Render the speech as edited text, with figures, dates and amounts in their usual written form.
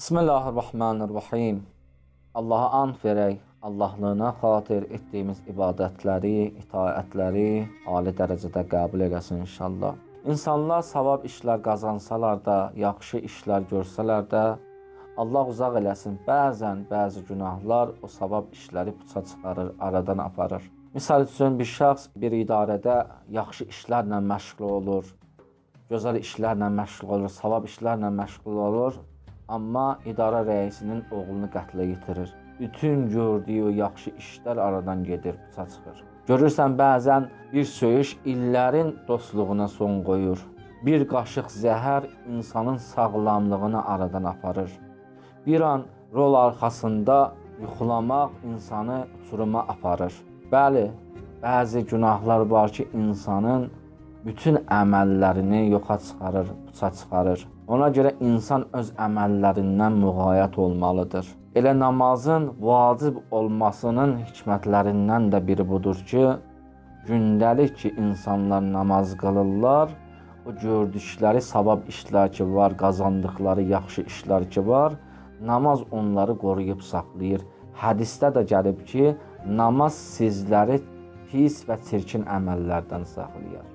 Bismillahirrahmanirrahim. Allaha and verək, Allahlığına xatir etdiyimiz ibadətləri, itaətləri ali dərəcədə qəbul eləsin inşallah. İnsanlar savab işlər qazansalar da, yaxşı işlər görsələr də, Allah uzaq eləsin, bəzən bəzi günahlar o savab işləri puça çıxarır, aradan aparır. Misal üçün, bir şəxs bir idarədə yaxşı işlərlə məşğul olur, gözəl işlərlə məşğul olur, savab işlərlə məşğul olur, amma idarə rəisinin oğlunu qətlə yetirir. Bütün gördüyü o yaxşı işlər aradan gedir, puça çıxır. Görürsən, bəzən bir söyüş illərin dostluğuna son qoyur. Bir qaşıq zəhər insanın sağlamlığını aradan aparır. Bir an rol arxasında yuxulamaq insanı uçuruma aparır. Bəli, bəzi günahlar var ki, insanın bütün əməllərini yoxa çıxarır, puça çıxarır. Ona görə insan öz əməllərindən müğayət olmalıdır. Elə namazın vacib olmasının hikmətlərindən də biri budur ki, gündəlik ki, insanlar namaz qılırlar, o gördükləri savab işlər ki var, qazandıqları yaxşı işlər ki var, namaz onları qoruyub saxlayır. Hədisdə də gəlib ki, namaz sizləri pis və çirkin əməllərdən saxlayır.